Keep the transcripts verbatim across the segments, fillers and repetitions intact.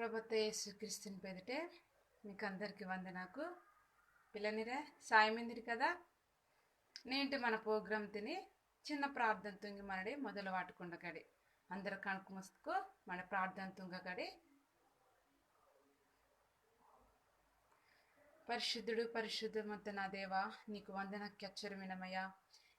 ప్రభువత్త యేసుక్రీస్తుని పేదటే మీకందరికి వందనాకు. పిల్లనిరే సాయమిందిరి కదా. నేంటి మన ప్రోగ్రామ్ తిని చిన్న ప్రార్థన తుంగి మనడి మొదలు వాటుకుండకడి. అందరు కణుకు ముసుకు మన ప్రార్థన తుంగకడి. పరిశుద్ధుడు, పరిశుద్ధమంత నా దేవా, నీకు వందన కెచ్చరమినమయ్యా.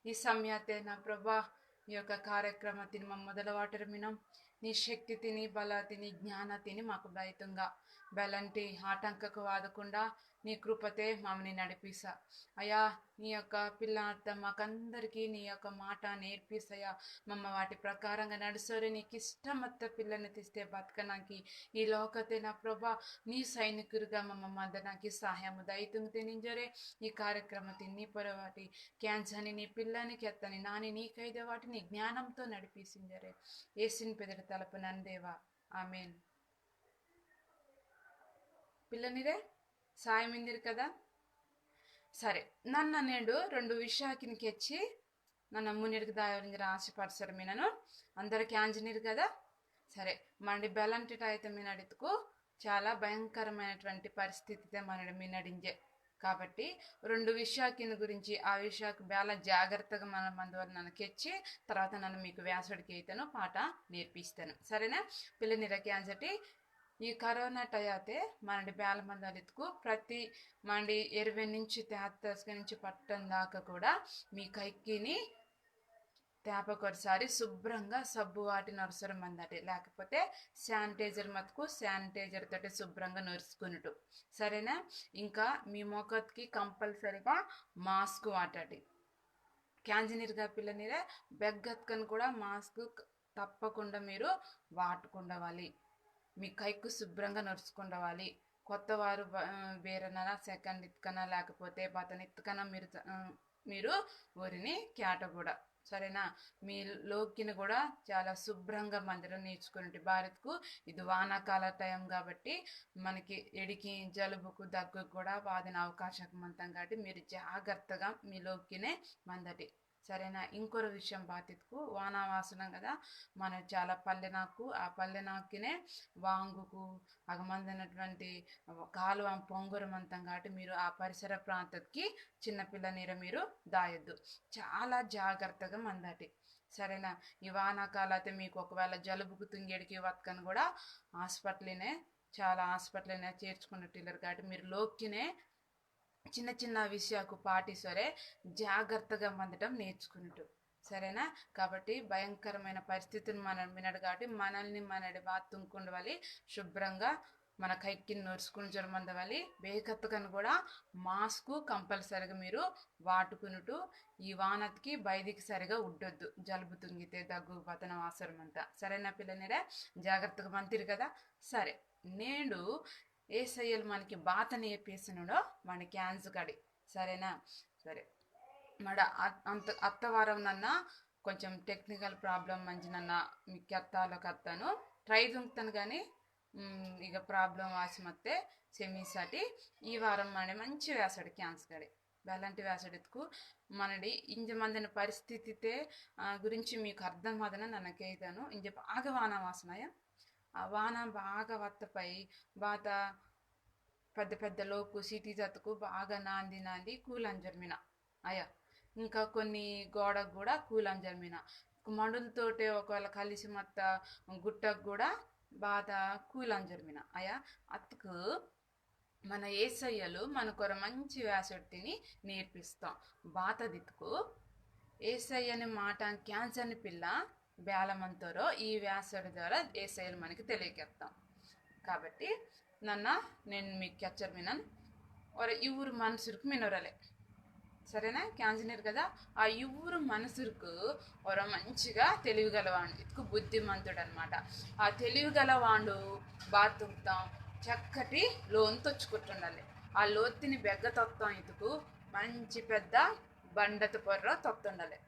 ఈ సమయతే నా ప్రభా, ఈ యొక్క కార్యక్రమతిని మా మొదలవాటరమినం. నీ శక్తి తిని, బల తిని, జ్ఞాన తిని మాకు దయతుంగా. బెలంటి ఆటంకకు వాదకుండా నీ కృపతే మమ్మని నడిపిసా. అయ్యా, నీ యొక్క పిల్లార్త మాకందరికీ నీ యొక్క మాట నేర్పిసయ్యా. మమ్మ వాటి ప్రకారంగా నడుసోరే నీకు ఇష్టమత్త పిల్లని తీస్తే బతకనాకి ఈ లోకతే నా ప్రభా, నీ సైనికురుగా మమ్మ మందనాకి సహాయము దయతుంగితే నింజోరే. ఈ కార్యక్రమతి నీ పొరవాటి క్యాంచని నీ పిల్లని కెత్తని నాని నీ కైదే వాటి నీ జ్ఞానంతో నడిపిసింజోరే. ఏసిన్ పెదడి తలపు నందేవా. ఆమెన్. పిల్లనిరే సాయమిందిరి కదా. సరే, నన్న నేడు రెండు విషయాకిని కెచ్చి నన్న మున్నెడికి దాయవలింజర ఆశపరచరు మీనను. అందరు క్యాంజనీరు కదా. సరే, మనడి బెలంటిట అయితే మీనడితుకు చాలా భయంకరమైనటువంటి పరిస్థితితే మనడి మీనడింజే. కాబట్టి రెండు విషయాకిని గురించి, ఆ విషయాకు బేల జాగ్రత్తగా మనం అందువల్ల నన్ను కెచ్చి తర్వాత నన్ను మీకు వ్యాసుడికి అయితేను పాట నేర్పిస్తాను. సరేనా? పిల్లనిర క్యాంజటి ఈ కరోనా టయాతే మనడి బేల మందలితుకు ప్రతి మనడి ఇరవై నుంచి తేత్తస్క నుంచి పట్టం దాకా కూడా మీ కైకిని తేపకొకసారి శుభ్రంగా సబ్బు వాటి నొరసరం మందటి, లేకపోతే శానిటైజర్ మతుకు శానిటైజర్ తోటి శుభ్రంగా నొరుచుకునుటు. సరేనా? ఇంకా మీ మొఖత్కి కంపల్సరీగా మాస్క్ వాటటి. క్యాంజనీరుగా పిల్లనిరే బెగ్గత్కని కూడా మాస్క్ క-, తప్పకుండా మీరు వాటుకుండవాలి. మీ కైకు శుభ్రంగా నొరుచుకుండవాలి. కొత్త వారు బ-, ఆ, బేరనరా సెకండ్ ఇత్కనా లేకపోతే బతన్ ఇత్కనా మీరు త-, ఆ, మీరు ఊరిని కేట కూడా. సరేనా? మీ లోకిని కూడా చాలా శుభ్రంగా మందిరం నేర్చుకుని భారత్కు ఇది వానాకాల టైం కాబట్టి మనకి ఎడికి జలుబుకు దగ్గుకు కూడా వాదిన అవకాశం మంతం కాబట్టి మీరు జాగ్రత్తగా మీ లోకినే మందటి. సరేనా? ఇంకొక విషయం బాతిత్కు వానా వాసన కదా, మన చాలా పల్లెనాకు, ఆ పల్లెనాకినే వాంగుకు అగ మందనటువంటి కాలువ పొంగుర మంతం కాబట్టి మీరు ఆ పరిసర ప్రాంతకి చిన్నపిల్లనిర మీరు దాయొద్దు. చాలా జాగ్రత్తగా మందటి. సరేనా? ఈ వానాకాలతే మీకు ఒకవేళ జలుబుకు తుంగేడికి వత్కని కూడా హాస్పిటల్నే, చాలా హాస్పిటల్నే చేర్చుకున్నట్టు కాబట్టి మీరు లోకినే చిన్న చిన్న విషయాకు పాటిసరే జాగ్రత్తగా మందటం నేర్చుకున్నట్టు. సరేనా? కాబట్టి భయంకరమైన పరిస్థితిని మనం వినడు కాబట్టి మనల్ని మనడి బాత్తుంకుండవాలి. శుభ్రంగా మన కైకిని నొరుచుకుని జ్వరమందవాలి. బేకత్తకను కూడా మాస్క్ కంపల్సరీగా మీరు వాటుకునుటు. ఈ వానతికి బయటికి సరిగా ఉడ్డొద్దు. జలుబు తుంగితే దగ్గు పతనం అవసరం అంతా. సరేనా పిల్లనిరే? జాగ్రత్తగా మంతిరు కదా. సరే, నేడు ఏసయ్యలు మనకి బాత నేర్పిస్తున్నాడో మన క్యాన్స్ కడి. సరేనా? సరే, మడ అ-, అంత అత్తవారం నన్న కొంచెం టెక్నికల్ ప్రాబ్లం మంచి నన్న మీకు కెత్తాలో కత్తాను, ట్రై తుంగుతాను కానీ మ్, ఇక ప్రాబ్లం వాసి మత్తే సెమీసాటి. ఈ వారం మనడి మంచి వేసాడు క్యాన్స్ కడి. బెల్లంటి వేసాడు ఎత్తుకు మనడి ఇంజ మందిన పరిస్థితితే, ఆ, గురించి మీకు అర్థం అదన నన్న కేదాను. ఇంజ బాగా వాన వాసనాయ. ఆ వాన బాగా వత్తపై బాత పెద్ద పెద్ద లోకు సిటీ జతుకు బాగా నాంది నాంది కూలం జరిమిన. అయ్యా, ఇంకా కొన్ని గోడకు కూడా కూలం జరిమిన. మండులతోటే ఒకవేళ కలిసి మత్త గుట్టకు కూడా బాత కూలం జరిమిన. అయ్యా, అత్తుకు మన ఏసయ్యలు మనకొర మంచి వేసొట్టిని నేర్పిస్తాం. బాతదిత్తుకు ఏసయ్యని మాట క్యాన్సర్ని పిల్ల బేలమంతోరో ఈ వేసొడి ద్వారా ఏసయ్యలు మనకి తెలియకెత్తాం. కాబట్టి నన్న నేను మీకు కెచ్చర్ మినన్. ఒర ఇవ్వురు మనుషులకు మినొరలే. సరేనా? క్యాంజనీర్ కదా. ఆ ఇవ్వురు మనుషులకు ఒర మంచిగా తెలివిగలవాండు, ఇతుకు బుద్ధిమంతుడు అనమాట. ఆ తెలివిగలవాండు బాతుంగుతాం చక్కటి లోన్ తొచ్చుకుంటుండాలి. ఆ లోతిని బెగ్గ తొత్తాం ఇతుకు మంచి పెద్ద బండత పొర్ర తొత్తుండాలి.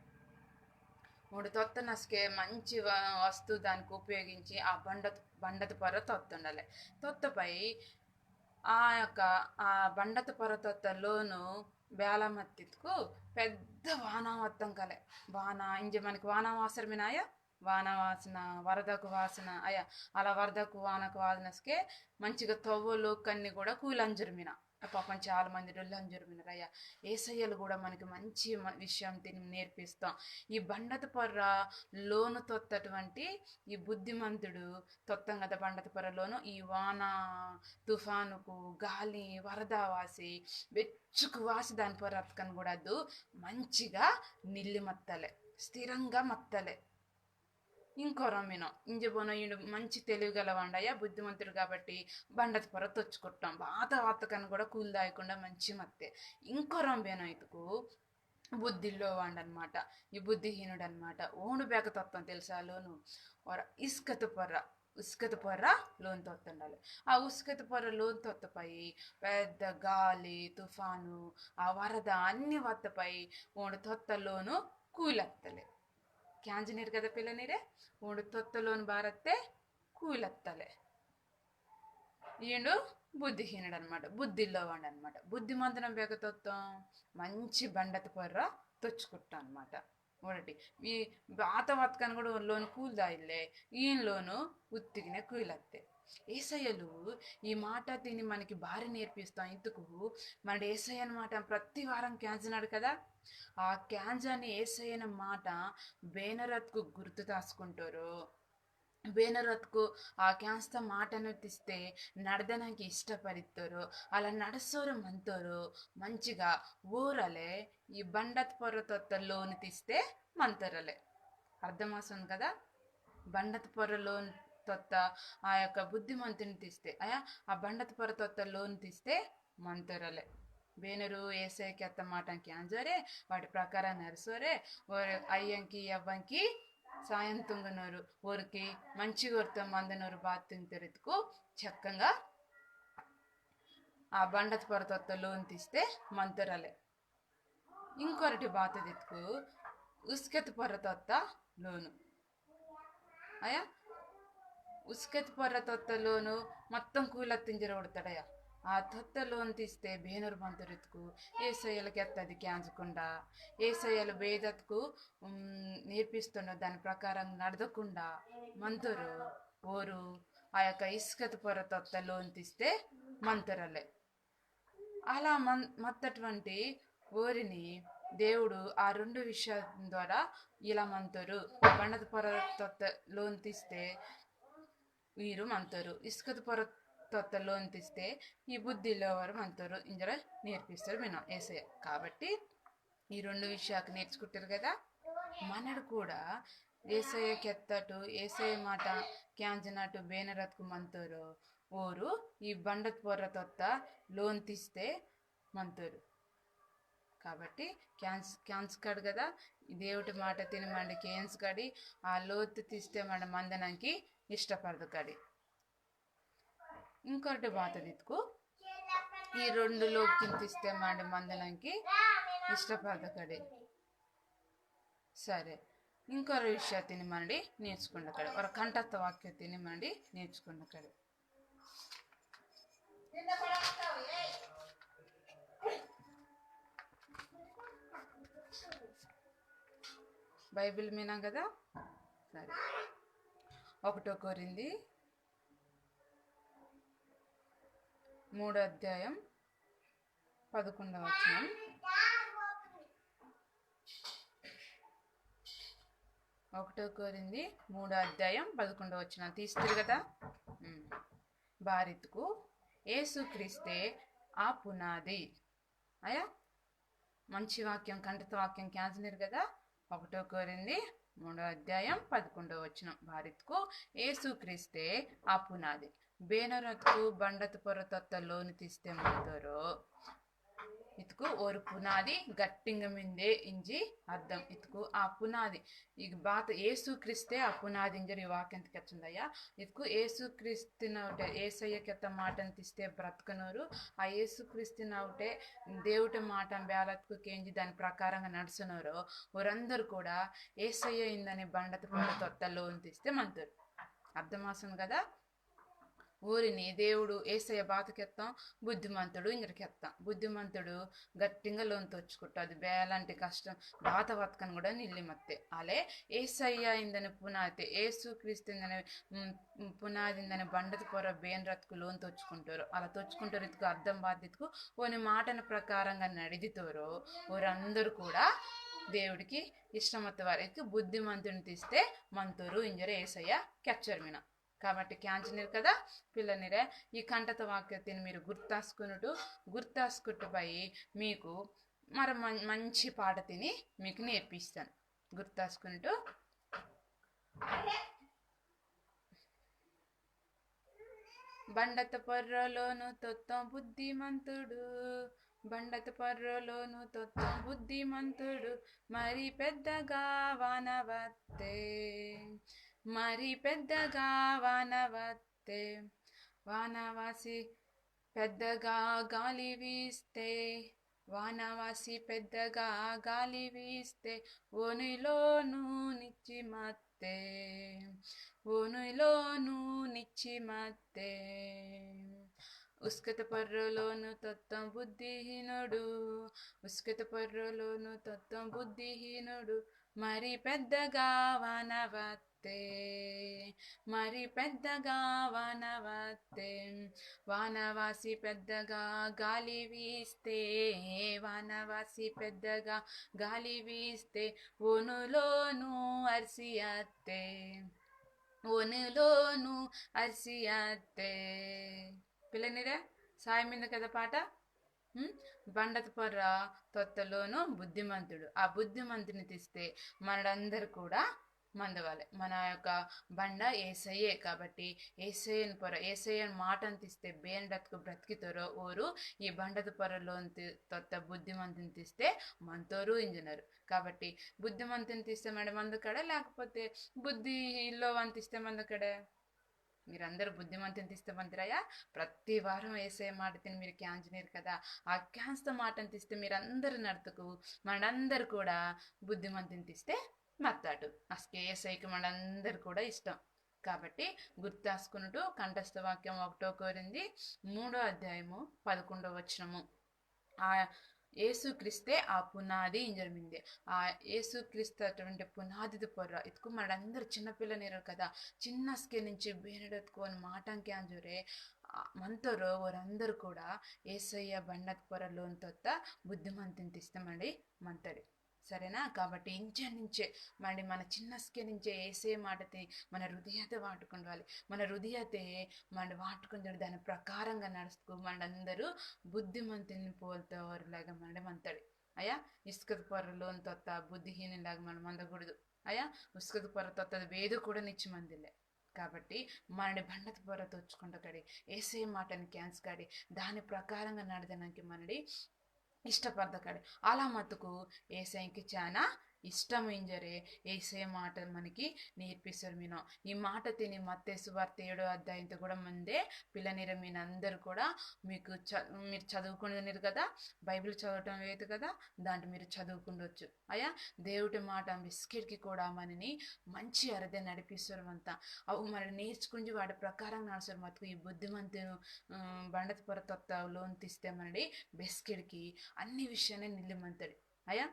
మూడు తొత్త నసుకే మంచి వ-, వస్తువు దానికి ఉపయోగించి ఆ బండ, బండత పొర్ర తొత్తుండాలి. తొత్తపై ఆ యొక్క, ఆ బండత పొర్ర తొత్త లోను బేల మత్తిత్కు పెద్ద వాన వత్తం కలే. వాన, ఇంజ మనకి వాన వాసరమినాయ, వాన వాసన, వరదకు వాసన, అయ్యా, అలా వరదకు వానకు వాసనస్కే మంచిగా తవ్వలు కన్ని కూడా కూలంజుర్మిన. పాపం చాలా మంది డొల్లంజుర్మినరు అయ్యా. ఏసయ్యలు కూడా మనకి మంచి మ-, విషయం తిని నేర్పిస్తాం. ఈ బండత పొర్ర లోను తొత్తటువంటి ఈ బుద్ధిమంతుడు తొత్తం కదా బండత పొర్ర లోను. ఈ వాన, తుఫానుకు, గాలి, వరద వాసి, బెచ్చుకు వాసి దాని పొర్ర అతకని కూడా అద్దు మంచిగా నిల్లి మత్తలే, స్థిరంగా మత్తలే. ఇంకొరం మినో ఇంజ బోనో ఈడు మంచి తెలివి గలవాండయ్యా, బుద్ధిమంతుడు కాబట్టి బండత పొర్ర తొచ్చుకుంటాం. బాత వాతకని కూడా కూలి దాయకుండా మంచి మత్తే. ఇంకొరం బేనో ఇతుకు బుద్ధిల్లో వాండనమాట. ఈ బుద్ధిహీనుడు అనమాట. ఓండు బేక తొత్తం తెలుసా లోను? ఒర ఇసుకత పొర్ర, ఇసుకత పొర్ర లోను తొత్తండాలి. ఆ ఇసుకత పొర్ర లోను తొత్తపై పెద్ద గాలి, తుఫాను, ఆ వరద అన్ని వత్తపై ఓండు తొత్త లోను కూలత్తలే. క్యాంజనీరు కదా పిల్లనీరే, ఓండు తొత్త లోను బారత్తే కూలత్తలే. ఈండు బుద్ధిహీనుడు అనమాట, బుద్ధి ఇల్లోవాడు అనమాట. బుద్ధిమంతునం బేక తొత్తం మంచి బండత పొర్ర తొచ్చుకుంటాం అనమాట. ఒకటి ఈ బాత వతకని కూడా లోను కూలిదాయిల్లే, ఈయన లోను ఉత్తిగినే కూలత్తే. ఏసయ్యలు ఈ మాట తిని మనకి బారి నేర్పిస్తాం. ఇందుకు మన ఏసయ్యన మాట ప్రతి వారం క్యాంజనాడు కదా. ఆ క్యాంజని ఏసయ్యన మాట బేనరత్కు గుర్తు తాసుకుంటారు. బేనరత్కు ఆ క్యాంస్త మాటను తీస్తే నడదనంకి ఇష్టపడిస్తారు. అలా నడసోరు మంతోరు మంచిగా ఓరలే ఈ బండత్ పొర్ర తొత్త లోను తీస్తే మంతోరలే. అర్థమవుతుంది కదా? బండత్ పొర్ర లోను తొత్త ఆ యొక్క బుద్ధిమంతుని తీస్తే, అయా, ఆ బండత్ పొర్ర తొత్త లోను తీస్తే మంతోరలే. బేనరు ఏసయ్య కెత్త మాటంకి అంజోరే, వాటి ప్రకారం నడుసోరే, ఓరు అయ్యంకి యవ్వంకి సాయం తుంగనోరు, ఓరికి మంచి కొరత మందనోరు బాత తింతరితుకు చక్కగా ఆ బండత పొర్ర తొత్త లోను తీస్తే మంతోరలే. ఇంకొరటి బాత దిత్తుకు ఉస్కెత పొర్ర తొత్త లోను. అయా, ఉస్కెత పొర్ర తొత్త లోను మొత్తం కూలత్తింజర ఉడతాడయ్యా. ఆ తొత్త లోను తీస్తే బేనరు మంతోరితుకు ఏసయ్యలు కెత్తది క్యాంజకుండా, ఏసయ్యలు బేదత్కు, ఉమ్, నేర్పిస్తుండో దాని ప్రకారం నడదకుండా మంతోరు ఓరు ఆ యొక్క ఇసుకత పొర్ర తొత్త లోను తీస్తే మంతోరలే. అలా మన్-, మత్తటువంటి ఓరిని దేవుడు ఆ రెండు విషయాల ద్వారా ఇలా మంతోరు. బండత పొర్ర తొత్త లోను తీస్తే వీరు మంతోరు, ఇసుకత పొర్ర తొత్త లోను తీస్తే ఈ బుద్ధి ఇల్లోవారు మంతోరు ఇంజర నేర్పిస్తారు మినో ఏసయ్య. కాబట్టి ఈ రెండు విషయాలు నేర్చుకుంటారు కదా. మనడు కూడా ఏసయ్య కెత్తటు, ఏసయ్య మాట క్యాంజనటు బేనరత్కు మంతోరు ఓరు ఈ బండత్ పొర్ర తొత్త లోను తీస్తే మంతోరు. కాబట్టి క్యాన్స్-, క్యాంజకడు కదా, దేవుటి మాట తిని మండి క్యాంజకడి, ఆ లోతు తీస్తే మండి మందనంకి ఇష్టపడదకడి. ఇంకొరటి బాత దిత్తుకు ఈ రెండు లోకిని తీస్తే మండి మందనంకి ఇష్టపడదకడి. సరే, ఇంకొర విషయ తిని మండి నేర్చుకుండకడి, ఒర కంఠస్థ వాక్య తిని మండి నేర్చుకుండకడి. బైబిల్ మీనా కదా? సరే, ఒకటో కొరింది మూడో అధ్యాయం పదకొండవ వచనం. ఒకటో కొరింది మూడో అధ్యాయం పదకొండవ వచనం తీస్తారు కదా. ఉమ్. బారిత్కు యేసుక్రీస్తే ఆ పునాది. అయా, మంచి వాక్యం, కంఠత వాక్యం క్యాంజనీరు కదా. ఒకటో కొరింది మూడో అధ్యాయం పదకొండవ వచనం. బారిత్కు యేసుక్రీస్తే ఆ పునాది. బేనరత్కు బండత పొర్ర తొత్త లోను తీస్తే మంతోరు. ఇతుకు ఓరు పునాది గట్టింగ మిందే ఇంజి అర్థం. ఇతుకు ఆ పునాది, ఈ బాత యేసు క్రీస్తే ఆ పునాది ఇంజరి వాక్యం కెచ్చిందయ్యా. ఇతుకు యేసు క్రీస్తునవుటే, ఏసయ్య కెత్త మాటను తీస్తే బ్రతకనోరు, ఆ యేసు క్రీస్తునవుటే దేవుటే మాట బేలత్కు కేంజి దాని ప్రకారంగా నడుచునోరు, ఓరందరూ కూడా ఏసయ్య ఇందని బండత పొర్ర తొత్త లోను తీస్తే మంతోరు. అర్థమవుతుంది కదా? ఓరిని దేవుడు ఏసయ్య బాత కెత్తాం, బుద్ధిమంతుడు ఇంజర కెత్తాం. బుద్ధిమంతుడు గట్టింగా లోన్ తొచ్చుకుంటా, అది బేలాంటి కష్టం బాత వతకని కూడా నిల్లి మత్తే. అలే ఏసయ్య ఇందని పునాది, యేసు క్రీస్తు ఇందని, ఉమ్, పునాది ఇందని బండత పొర బేన్ రత్కు లోన్ తొచ్చుకుంటారు. అలా తొచ్చుకుంటారు ఇతుకు అర్థం బాధ్యతకు ఓని మాటన ప్రకారంగా నడిదితోరో ఓరందరూ కూడా దేవుడికి ఇష్టమత్త వారికి బుద్ధిమంతుని తీస్తే మంతోరు ఇంజర ఏసయ్య కెచ్చర్మిన. కాబట్టి క్యాంజనీర్ కదా పిల్లనిరే, ఈ కంటత వాక్యతిని మీరు గుర్తాసుకునుటు, గుర్తాసుకుట్టు పై మీకు మర మం-, మంచి పాట తిని మీకు నేర్పిస్తాను. గుర్తాసుకునుటు. బండత పొర్రలోను తొత్తం బుద్ధిమంతుడు, బండత పొర్రలోను తొత్తం బుద్ధిమంతుడు, మరి పెద్దగా వానవత్తే, మరి పెద్దగా వానవత్తే, వానవాసి పెద్దగా గాలి వీస్తే, వానవాసి పెద్దగా గాలి వీస్తే, ఓనిలోను నిచ్చి మత్తే, ఓనిలోను నిచ్చి మత్తే. ఉస్కత పొర్రలోను తొత్తం బుద్ధిహీనుడు, ఉస్కత పొర్రలోను తొత్తం బుద్ధిహీనుడు, మరి పెద్దగా వానవత్తే, మరి పెద్దగా వానవత్తే, వానవాసి పెద్దగా గాలి వీస్తే, వానవాసి పెద్దగా గాలి వీస్తే, ఓనులోను అరిసి అత్తే, ఓనులోను అరిసి అత్తే. పిల్లనిరే, సాయమింది కదా పాట. ఉమ్, బండత పొర్ర తొత్తలోను బుద్ధిమంతుడు. ఆ బుద్ధిమంతుని తీస్తే మనడందరూ కూడా మందవాలి. మన యొక్క బండ ఏసయ్యే కాబట్టి ఏసయ్యని పొర, ఏసయ్యని మాటను తీస్తే బేనడత్కు బ్రతికితోరో ఓరు ఈ బండత పొరలోని తి-, తొత్త బుద్ధిమంతుని తీస్తే మంతోరు ఇంజనరు. కాబట్టి బుద్ధిమంతుని తీస్తే మన మందకడ, లేకపోతే బుద్ధి ఇల్లో అని తీస్తే మందకడ. మీరందరూ బుద్ధిమంతుని తీస్తే మందిరయ్యా. ప్రతి వారం ఏసయ్య మాట తిని మీరు క్యాంజనీరు కదా. ఆ క్యాంజ్త మాటను తీస్తే మీరందరూ నడుతుకు మనందరూ కూడా బుద్ధిమంతుని తీస్తే మత్తాడు. అసకే ఏసైకి మనందరూ కూడా ఇష్టం. కాబట్టి గుర్తాసుకున్నట్టు కంఠస్థ వాక్యం ఒకటో కొరింథీ మూడో అధ్యాయము పదకొండవ వచనము. ఆ యేసుక్రీస్తే ఆ పునాది ఇంజరమింది. ఆ యేసుక్రీస్తు అటువంటి పునాదిది పొర్ర ఇతుకు మనందరూ చిన్నపిల్లనిరు కదా, చిన్నస్కే నుంచి బేనడెత్తుకొని మాటంకి అంజురే, ఆ, మంతోరో వారందరూ కూడా ఏసయ్య బండత పొర్ర లోన్ తొత్త బుద్ధిమంతుని తీస్తే మండి మంతడి. సరేనా? కాబట్టి ఇంచే నుంచే మండి మన చిన్నస్కే నుంచే ఏసే మాటతే మన హృదయతే వాటుకుండాలి. మన హృదయతే మండి వాటుకుంటాడు, దాని ప్రకారంగా నడుచుకో మనందరూ బుద్ధిమంతుని పోల్తోరులాగా మండి మంతడి. అయ్యా, ఇసుకత పొర్రలోని తొత్త బుద్ధిహీనులాగా మనం అందకూడదు. అయ్యా, ఇసుకత పొర్ర తొత్తది వేదు కూడా నిచ్చి మందిలే. కాబట్టి మనడి బండత పొర్ర తొచ్చుకుండ కడి, ఏసే మాటని క్యాన్స్ కడి, దాని ప్రకారంగా నడదనంకి మనడి ఇష్టపడదకడి. అలా మతుకు ఏసైకి చాలా ఇష్టం ఇంజరే ఏసే మాట మనకి నేర్పిస్తారు మీను. ఈ మాట తిని మత్తయి సువార్త ఏడో అధ్యాయంతో కూడా ముందే పిల్లనిర మీనందరూ కూడా మీకు చ-, మీరు చదువుకుంటున్నారు కదా, బైబిల్ చదవటం లేదు కదా, దాంట్లో మీరు చదువుకుండొచ్చు. అయ్యా, దేవుడి మాట బిస్కెట్కి కూడా మనని మంచి అరదే నడిపిస్తారు అంతా. అవు మన నేర్చుకుని వాటి ప్రకారం నడుస్తారు మతుకు ఈ బుద్ధిమంతును, ఆ, బండత పొర తొత్త లోన్ తీస్తే మనడి బెస్కెట్కి అన్ని విషయాన్ని నిల్లిమంతడి. అయ్యా,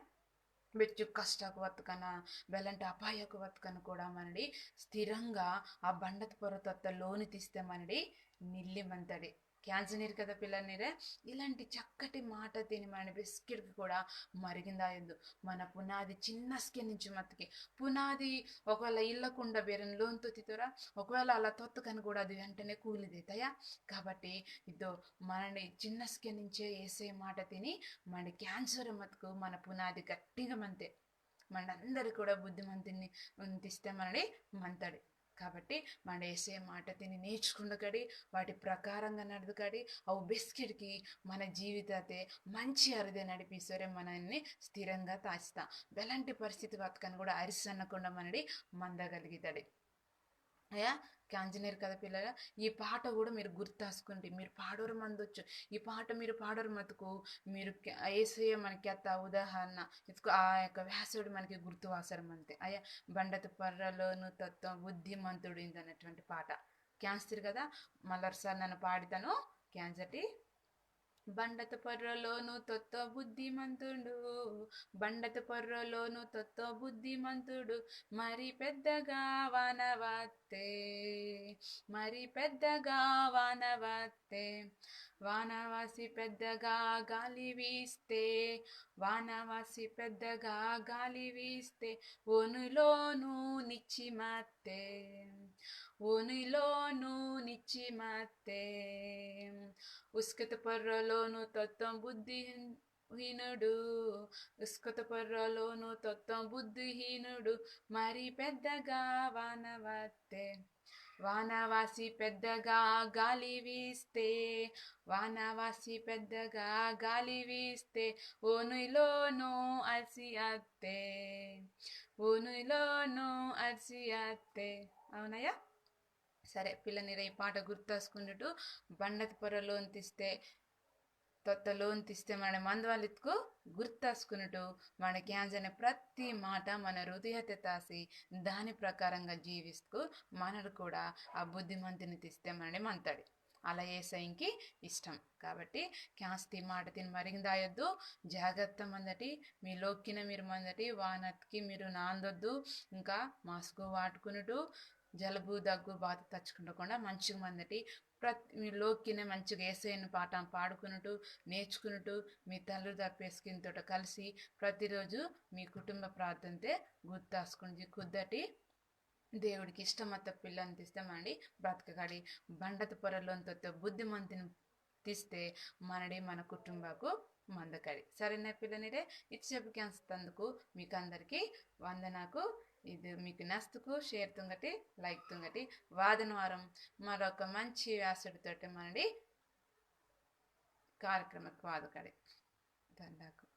బెచ్చు కష్టకు వత్తుకన, బెలంటి అపాయకు వత్తుకన కూడా మనడి స్థిరంగా ఆ బండత పొర తొత్త లోను తీస్తే మనడి నిల్లి మంతడి. క్యాన్సనీరు కదా పిల్లనిరే, ఇలాంటి చక్కటి మాట తిని మన బిస్కెట్కి కూడా మరిగిందాయొద్దు. మన పునాది చిన్నస్కే నుంచి మత్తుకి పునాది ఒకవేళ ఇల్లకుండా వేరే లోన్ తొత్తితోరా, ఒకవేళ అలా తొత్తకని కూడా అది వెంటనే కూలిదైతాయా. కాబట్టి ఇద్దో మనని చిన్నస్కే నుంచే ఏసే మాట తిని మన క్యాన్సర్ మతుకు మన పునాది గట్టిగా మంతే. మనందరూ కూడా బుద్ధిమంతుని తీస్తే మనడి మంతడి. కాబట్టి మన ఏసే మాట తిని నేర్చుకుండకడి, వాటి ప్రకారంగా నడదకడి, అవు బెస్కెట్కి మన జీవితాతే మంచి అరదే నడిపిస్తోరే మనల్ని స్థిరంగా తాచుతా. ఎలాంటి పరిస్థితి వత్తకని కూడా అరిసన్నకుండా మనడి మందగలిగితడి. అయ్యా, క్యాంజనీరు కదా పిల్లలు, ఈ పాట కూడా మీరు గుర్తాసుకుంటే మీరు పాడోరు మందొచ్చు. ఈ పాట మీరు పాడోరు మతుకు మీరు క్యా-, ఏసయ్య మనకి అత్త ఉదాహరణ ఇదిగో ఆ యొక్క వ్యాసుడు మనకి గుర్తు వాసరం అంతే. అయ్యా, బండత పర్రలోను తత్వం బుద్ధిమంతుడు ఇందన్నటువంటి పాట. క్యాన్సిర్ కదా. మళ్ళొకసారి నన్ను పాడితాను. క్యాన్సటి బండత పొర్రలోను తొత్తో బుద్ధిమంతుండు, బండత పొర్రలోను తొత్తో బుద్ధిమంతుడు, మరి పెద్దగా వానవత్తే, మరి పెద్దగా వానవత్తే, వానవాసి పెద్దగా గాలి వీస్తే, వానవాసి పెద్దగా గాలి వీస్తే, ఓనులోను నిచ్చిమత్తే, ఓనులోను నిచ్చిమత్తే, ఉస్కత పొర్రలోను తొత్తం బుద్ధి హీనుడు, ఉస్కత పొర్రలోను తొత్తం బుద్ధిహీనుడు, మరి పెద్దగా వానవత్తే, వానవాసి పెద్దగా గాలి వీస్తే, వానవాసి పెద్దగా గాలి వీస్తే, ఓనులోను అరిసి అత్తే, ఓనులోను అరిసి అత్తే. అవునయ్యా? సరే పిల్లనిరే, ఈ పాట గుర్తు తాసుకుండుటు, బండత పొర్రలోను తీస్తే, తొత్త లోను తీస్తే మన మందవాలిత్కు గుర్తు తాసుకుండుటు, మన క్యాంజనే ప్రతి మాట మన హృదయతే తాసి దాని ప్రకారంగా జీవిస్తూ మనడు కూడా ఆ బుద్ధిమంతుని తీస్తే మనడే మంతాడు. అలా ఏసైకి ఇష్టం. కాబట్టి క్యాన్సతి మాట తిని మరిందాయొద్దు, జాగ్రత్త మందటి, మీ లోక్కిన మీరు మందటి, వానత్కి మీరు నాందొద్దు, ఇంకా మాస్కు వాడుకునుటు, జలుబు దగ్గు బాధ తచ్చుకుండకుండా మంచిగా మందటి. ప్రతి మీ లోక్కినే మంచిగా ఏసైన పాట పాడుకునుటు, నేర్చుకునుటు, మీ తల్లి తప్పేసుకునితో కలిసి ప్రతిరోజు మీ కుటుంబ ప్రార్థనతే గుర్తాసుకుని కుద్దటి. దేవుడికి ఇష్టమత్త పిల్లని తీస్తే మనడి బ్రతకగాడి, బండత పొర్రలోను తొత్త బుద్ధిమంతుని తీస్తే మనడి మన కుటుంబకు మందకడి. సరేనా పిల్లనిరే? ఇచ్చేపు క్యాన్సతందుకు మీకు అందరికీ వందనాకు. ఇది మీకు నస్తుకు share తుంగటి, like తుంగటి. వాదన వారం మరొక మంచి వ్యాసుడితోటి మనడి కార్యక్రమకు వాదకడి. దండాకు.